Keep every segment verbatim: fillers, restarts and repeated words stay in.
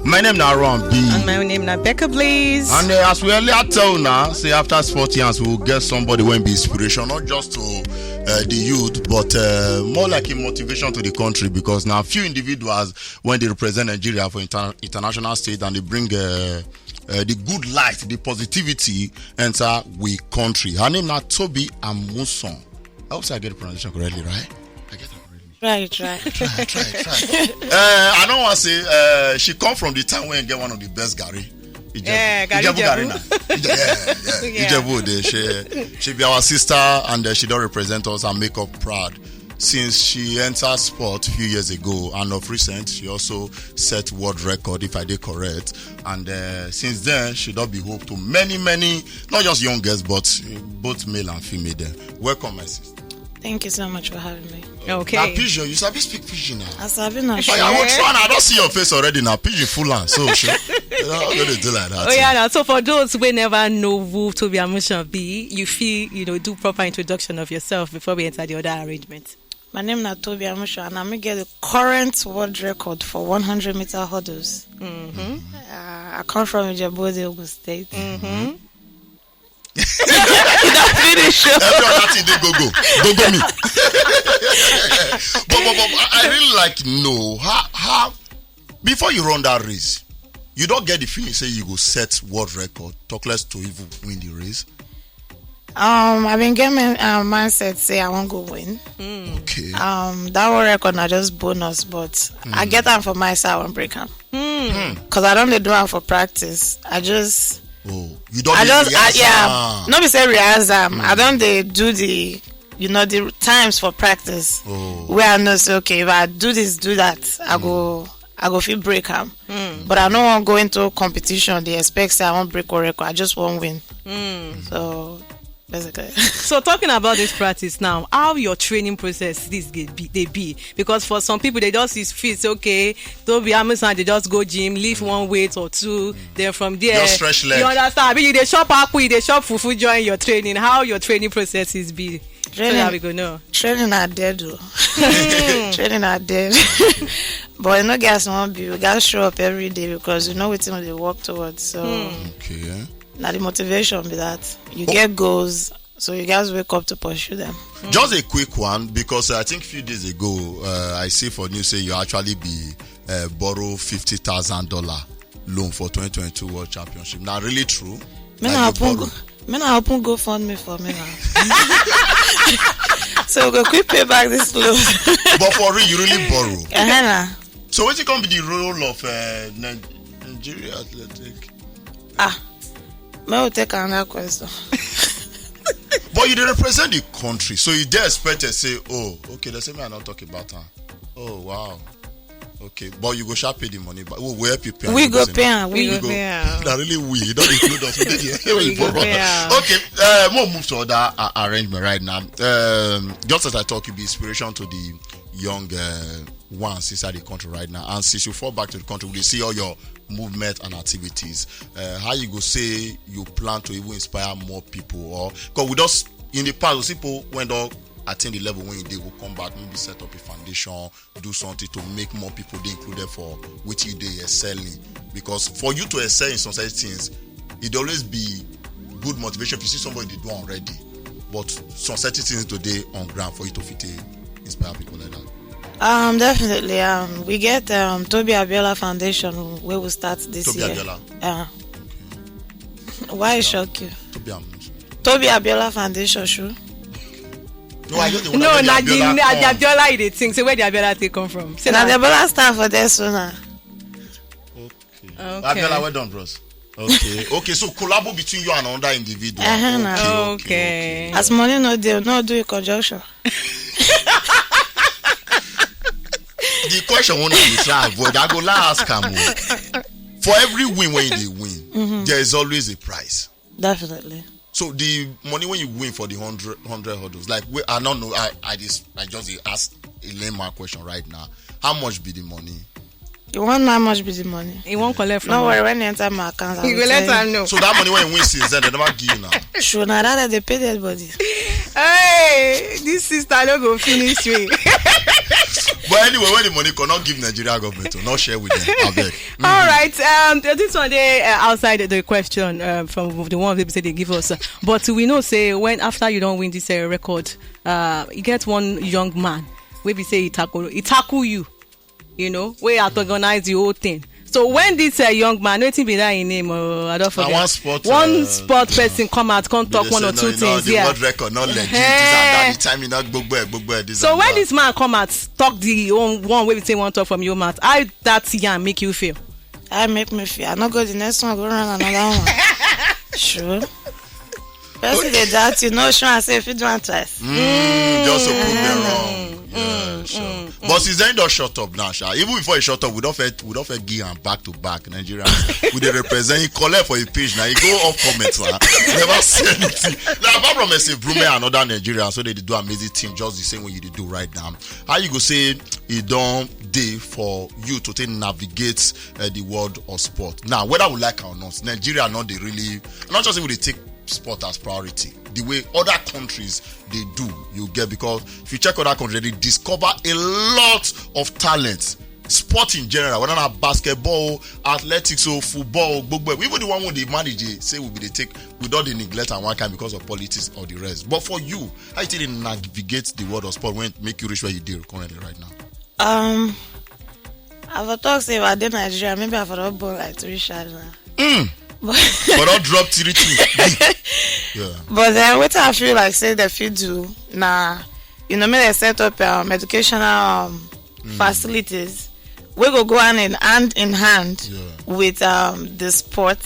My name na Aaron B. And my name na Becca Blaze. And uh, as we earlier tell now, say after sports yarns, we will get somebody when be inspiration, not just to uh, the youth, but uh, more like a motivation to the country, because now few individuals when they represent Nigeria for inter- international stage and they bring uh, uh, the good light, the positivity enter we country. Her name na Toby Amuson. I hope say I get the pronunciation correctly, right? I get that correctly. Try, try. Try, try, try. uh, I don't want to say uh, she come from the town where you get one of the best garri. Ijebu. Yeah, garri Ijebu garri Ijebu. na. Ije- yeah, yeah. Yeah. Ijebu Ode. She, she be our sister and uh, she don't represent us and make us proud. Since she entered sport a few years ago, and of recent, she also set world record, if I dey correct. And uh, since then, she don be hope to many, many, not just young girls, but uh, both male and female. Then, welcome, my sister. Thank you so much for having me. Okay. Now, Pidgin, you sabi speak Pidgin now. I sabi na But I want try, and I don't see your face already now. Pidgin full on, so she, you know, I'm gonna do like that. Oh yeah, now so for those who never know who Toby Amuson be, you feel you know do proper introduction of yourself before we enter the other arrangement. My name na Toby Amuson, and I'm get the current world record for one hundred meter hurdles. Mm-hmm. Uh, I come from Ijebu Ode, Ogun State. Mm-hmm. Finish. Every other thing dey go go go go me. but, but, but I really like know how how before you run that race, you don't get the feeling say you go set world record. Talk less to even win the race. Um, I been get my uh, mindset say I won't go win. Okay. Um, that world record na just bonus, but I get am for my side, I won't break am. Cause I don't dey do am for practice. I just Oh, you don't. I need just, the I, answer. Yeah. Not be say rehearse am. I don't dey do the, you know, the times for practice. Oh. Where I know say okay, if I do this, do that, I go, I go feel break am. But I don't want go into competition. They expect say I won't break or record. I just won't win. So basically. So talking about this practice now, how your training process this dey be, dey be? Because for some people they just is fit say okay, Toby Amuson they just go gym, lift one weight or two, then from there Just stretch leg. You understand? I mean, you dey chop akpu, you dey chop fufu join your training. How your training process is be? So Training- that we go know. Training are dead o. Training are dead. But you know, guys, one be you gotta show up every day because you know what you dey work towards. So Okay. now the motivation be that you get goals, so you guys wake up to pursue them. Just a quick one, because I think few days ago uh, I see for news say you actually be uh, borrow fifty thousand dollar loan for twenty twenty-two World Championship. Now, really true? Me Like na you open borrow. Go, me na open GoFundMe for me now. So we go quick pay back this loan. But for real, you really borrow. Uh-huh, na. So what come be the role of uh, Ni- Nigeria Athletic? Ah, me will take another question. But you dey represent the country, so you dey expected say, oh, okay, they say me I not talk about am. Oh wow, okay, but you go sharp pay the money, but we will help you pay. am. We You go say pay no. am. We We go. go pay am. That really we. You don't include us. We did here. We We go borrow. pay am. Okay, uh, we'll move to other uh, arrangement right now. Um, just as I talk, you be inspiration to the young uh, ones inside the country right now. And since you fall back to the country, we see all your movement and activities. Uh, how you go say you plan to even inspire more people? Or because we just in the past, we see people when don't attain the level when they will come back, maybe set up a foundation, do something to make more people dey included for which you dey excelling. Because for you to excel in some certain things, it always be good motivation if you see somebody dey do am already. But some certain things to dey on ground for you to fit dey inspire people like that. Um, definitely. Um, we get um Toby Abiola Foundation where we start this Toby year. Abiola. Yeah. Why it shock you? Toby Amuson. Toby Abiola Foundation, sure. No, I just dey wonder No, where the na the Abiola na the come. Abiola you dey think. Say where the Abiola take come from? Say Na na- the Abiola stand for there, so now. Okay. Okay. Abiola, well done, bros. Okay, okay. So collabo between you and another individual. Uh-huh, na. Okay, okay, Okay. okay. As money no dey, no do a conjunction. The question one dey try avoid. I go la ask am. Oh. For every win when you dey win, there is always a prize. Definitely. So the money when you win for the hundred hundred hurdles, like we, I don't know, I I just I just dey ask a layman question right now. How much be the money? You want know how much be the money? He won't collect from No you. Worry, when you enter my account, I You will go let tell am know. So that money when you win since then, they never give you now. Sure, now that they pay dead body. Hey, this sister no go finish me. But anyway, when the money come, not give Nigeria government, to not share with them. I beg. All right. Um, this one dey uh, outside the question uh, from the ones they say they give us. Uh, but we know say when after you don't win this uh, record, uh, you get one young man. We be say he tackle, he tackle you. You know, we have to organize the whole thing. So when this uh, young man, wetin be that in name? Uh, I don't forget. One sport, one uh, sport person come out, come talk one or two things. Yeah. The world record not legit. This and that. The time you not gbogbo gbogbo. So when this man come out, talk the one, one way we say one talk from your mouth. How that yarn make you feel? I make me feel. I no go the next one, go run another one. Sure. Person dey doubt you, no sure and say if you do am twice. Mm, just to prove them wrong. Yeah, sure. But since then, don't shut up now, sha. Even before you shut up, we don't fit, we don't fit give am back to back. Nigerians, we dey represent. He collect for a page now. He go off comments now. Never say anything. Now, apart from say Brume and other Nigerians, so they dey do amazing thing just the same way you dey do right now. How you go say e don dey for you to take navigate uh, the world of sport? Now, whether we like am or not, Nigeria not dey really, not just say we dey take sport as priority the way other countries dey do, you get, because if you check other countries, they discover a lot of talent. Sport in general, whether na basketball, athletics, or football, gbogbo, even the one wey dey manage, dey say we be dey take, we don dey neglect am one kind because of politics or the rest. But for you, how you take dey navigate the world of sport when make you reach where you dey currently right now? Um, I for talk say if I dey Nigeria, maybe I for don born like three child now. Mm. But don drop three two. Yeah. But then what I feel like say the fit do now, you know, make they set up um, educational um, facilities. We go go hand in hand in hand Yeah. with um, the sport,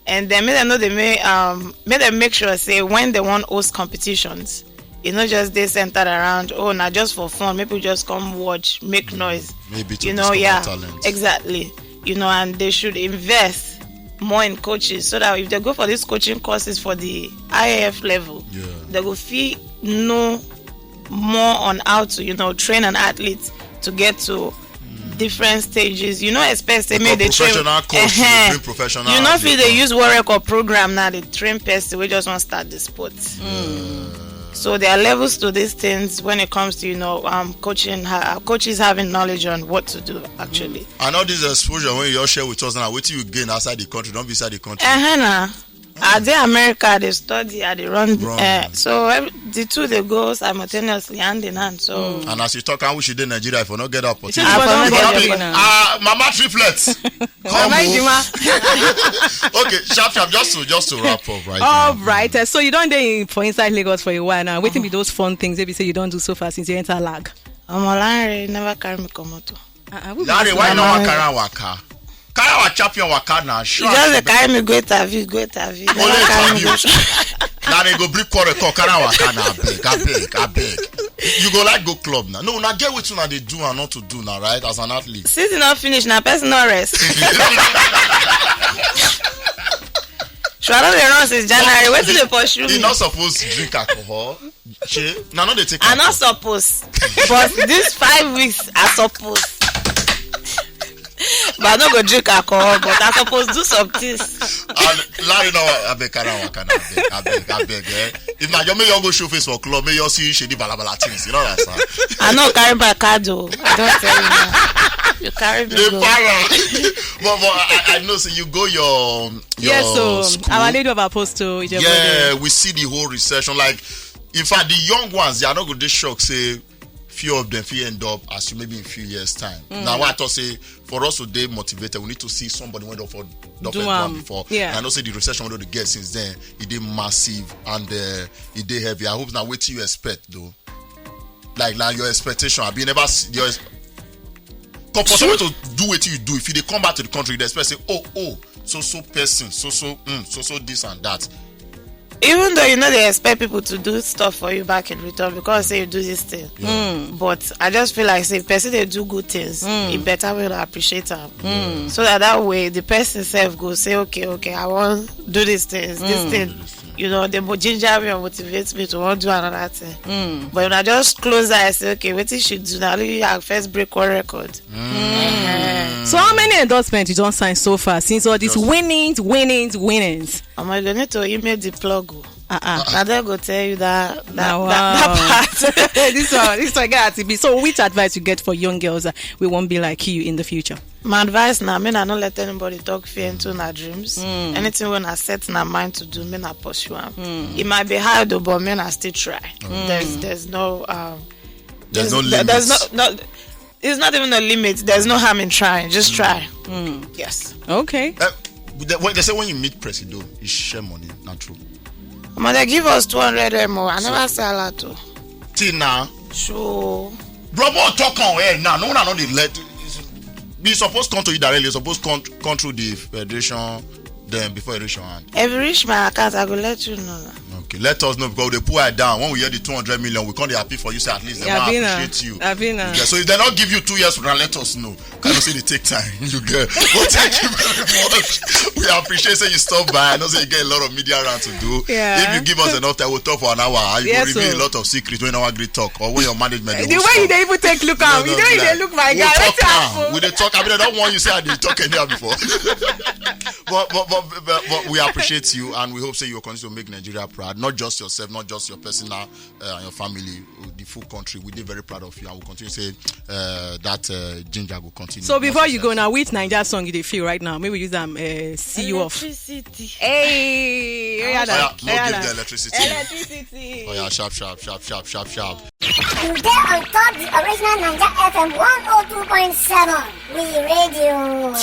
and then make them know they may um, make them make sure say when they want host competitions, e no just dey centered around, oh, na just for fun, make people just come watch, make noise. Maybe to You know, discover yeah, talent. Exactly. You know, and they should invest more in coaches so that if they go for these coaching courses for the I A F level, Yeah. they go fit know more on how to, you know, train an athlete to get to different stages. You know, expect say Like make a they train. professional coach, you Uh-huh. bring professional You know, athlete fit they now. Use work or program now. They train person wey just want start the sport. So there are levels to these things when it comes to, you know, um, coaching. Ha- uh, coaches having knowledge on what to do actually. And all this exposure when you all share with us now, wetin you gain outside the country, don't be inside the country. Uh-huh, nah. I dey America, I dey study, I dey run. Run. Uh, so every, the two they go simultaneously, hand in hand. So And as you talk, I wish you dey Nigeria if you not get that Say opportunity. you for don I get for the don money. Ah, Mama Triplets. Come Mama o. Ejima. Okay, sharp sharp, just to just to wrap up right All now. Right. Uh, so you don't dey in, for inside Lagos for a while now. Wetin be those fun things? Maybe say you don't do so far since you enter lag. Omo Lanre never carry me comot o. Uh, uh, we be Larry, asking why am. no Mama. Wan carry am waka? Carry our champion waka now. You Sure. Just dey carry me go interview, go interview. Only Never carry me interview. go. Now they go bring quarrel call, carry am waka now. Abeg, abeg, abeg. You go like go club now. No, now get wetin una dey do and not to do now, right? As an athlete. Season not finish now, person not rest. Sure, I don dey run since January. Wetin dey pursue You me? Not supposed to drink alcohol. Shey, na no dey take I not alcohol. Suppose, but these five weeks I suppose. But I no go drink alcohol, but I suppose do some things. And Larry, no, abeg, carry am waka now. Abeg, abeg, abeg. Eh? If na your, make you go show face for club, make you see shady balabala things. You know what I'm saying? I no carry my card o. I don tell you now. You carry me Dey go. Para. But but I, I know say you go your your Yes, so school. Our Lady of Apostle Ijebu. Yeah, we see the whole recession. Like, in fact, the young ones, they are not going to shock. Say, few of them fit end up as you maybe in few years time. Now, what I thought say for us to dey motivated, we need to see somebody went up for Do do am. Before. Yeah. And I know say the recession we don dey get since then, it dey massive and uh, it dey heavy. I hope now wetin you expect though. Like now your expectation, I be never see your. Ex- Come for someone to do wetin you do, if you dey come back to the country, you dey expect say, oh oh, so so person, so so mm, so so this and that. Even though you know they expect people to do stuff for you back in return because say you do this thing, but I just feel like say if person they do good things, it better will appreciate them, so that that way the person self go say, okay, okay, I want do these things, this thing. You know, they mo- ginger me and motivate me to want do another thing. But when I just close eye, I say, okay, what you should do now? Let me first break one record. So how many endorsements you don sign so far since all these Just- winnings, winnings, winnings? Um, you go need to email the plug. Oh. Ah, ah. Na dem go tell you that that, Now, that, that wow. part. This one, this one get to be. So, which advice you get for young girls that we won't be like you in the future? My advice now, make una no let anybody talk fear into una dreams. Anything wey una set una mind to do, make una pursue am. It might be hard o, but make una still try. There's there's no um, There's no there- there's limit. no no. It's not even a limit. There's no harm in trying. Just try. Yes. Okay. Uh, they, when they say when you meet Presido, you share money, not true. Omo, they give us two hundred M O. I never sell out to. Till now, So bro, more talk on air now. No one know the let. We supposed come to you directly. You supposed come, come through the federation, then before federation hand. if you reach my account, I go let you know. Okay, let us know because they pull it down. When we hear the two hundred million, we can't happy for you. Say at least they Yeah, want to Abina. Appreciate you. Abina. You get- So if they not give you two years from now, let us know. Can you say they take time? You get. Well, thank you very much. We appreciate say you stop by. I know say you get a lot of media round to do. Yeah. If you give us enough time, we'll talk for an hour. You Yes, will reveal sir. a lot of secrets when our great talk or when your management. The way you dey even take look am, you know you dey look my guy. We'll Wetin talk now. happen? We dey talk. I mean, I don't want you say I did talk anyhow before. but, but, but, but, but we appreciate you and we hope say you continue to make Nigeria proud. Not just yourself, not just your personal uh, and your family, the full country. We did very proud of you and we continue to say uh, that uh, ginger will continue. So before you go Not now, which Naija song you dey feel right now? Maybe use am uh, see you off. Electricity. Hey, oh yeah, Oh, yeah, that- no, oh, yeah, give that- the electricity. Electricity. Oh yeah, sharp, sharp, sharp, sharp, sharp, sharp. You dey on top the original Naija F M one oh two point seven. We radio.